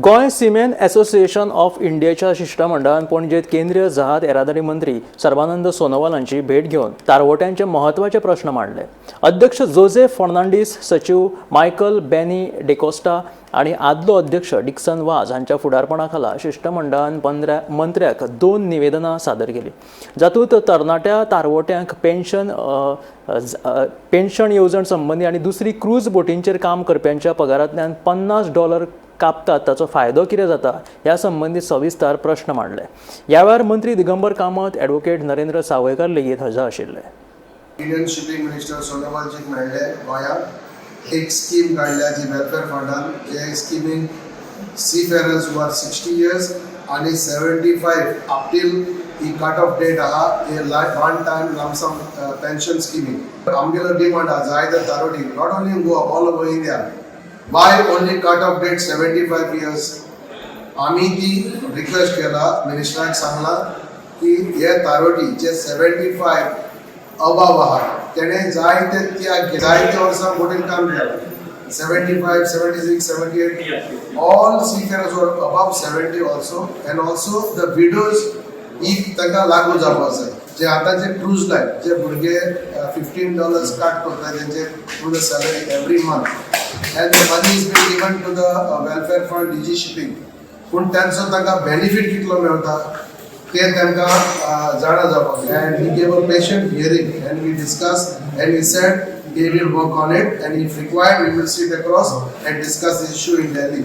Goa semen association of इंडियाच्या शिश्टमंडळान पणजेत केंद्रीय जहाज येरादारी मंत्री सर्बानंद सोनोवाल हांची भेट घेवन तारवट्यांचे म्हत्वाचे प्रश्न मांडले. अध्यक्ष जोझेफ फर्नांडीस, सचीव मायकल बॅनी डिकोस्टा आनी आदलो अध्यक्ष डिक्सन वाज हांच्या फुडारपणा खाला शिश्टमंडळान पंदरा मंत्र्याक दोन निवेदनां सादर केली, जातूंत तरणाट्या तारवट्यांक पेन्शन पेन्शन येवजण संबंदी आनी दुसरी क्रूज बोटींचेर काम करप्यांच्या पगारांतल्यान $50 कापतात ताचो फायदो कितें जाता ह्या संबंदी सविस्तर प्रश्न मांडले. ह्या वेळार मंत्री दिगंबर कामत, एडवोकेट नरेंद्र सावयकर लेगीत हजर आशिल्ले. इंडियन शिपींग मिनिस्टर सोनोवालजीक मेळ्ळे. गोंयांत एक स्कीम काडल्या जी वेलफेअर फंडान, जे स्किमीन seafarers who are 60 years आनी 75 अप टील ही कट ऑफ डेट आहा, हे one time lump sum pension स्किमीन आमगेलो डिमांड आहा. जायते तारोटी, not only in Goa, all over India, why only cut off date 75 years? आमी ती रिक्वेस्ट केला, मिनिस्टराक सांगला की हे तारोटी जे 75 अबाव आहा, तेणे जायते त्याग, जायते वर्सां बोटीन काम केलां, 75, 76, 78, all seafarers were above 70 also, and also the widows ही तांकां लागू जावपाक जाय. जे आतांचे क्रूज लायन जे भुरगे $15 कट करता तेंचे through the salary every month, and the money is been given to the welfare fund, DG Shipping, पूण तांचो तांकां बेनिफीट कितलो मेळटा ते तांकां जाणा जावपाक जाय. And he gave a patient hearing and we discuss and he said he will work on it, and if required, we will sit across and discuss this issue in Delhi.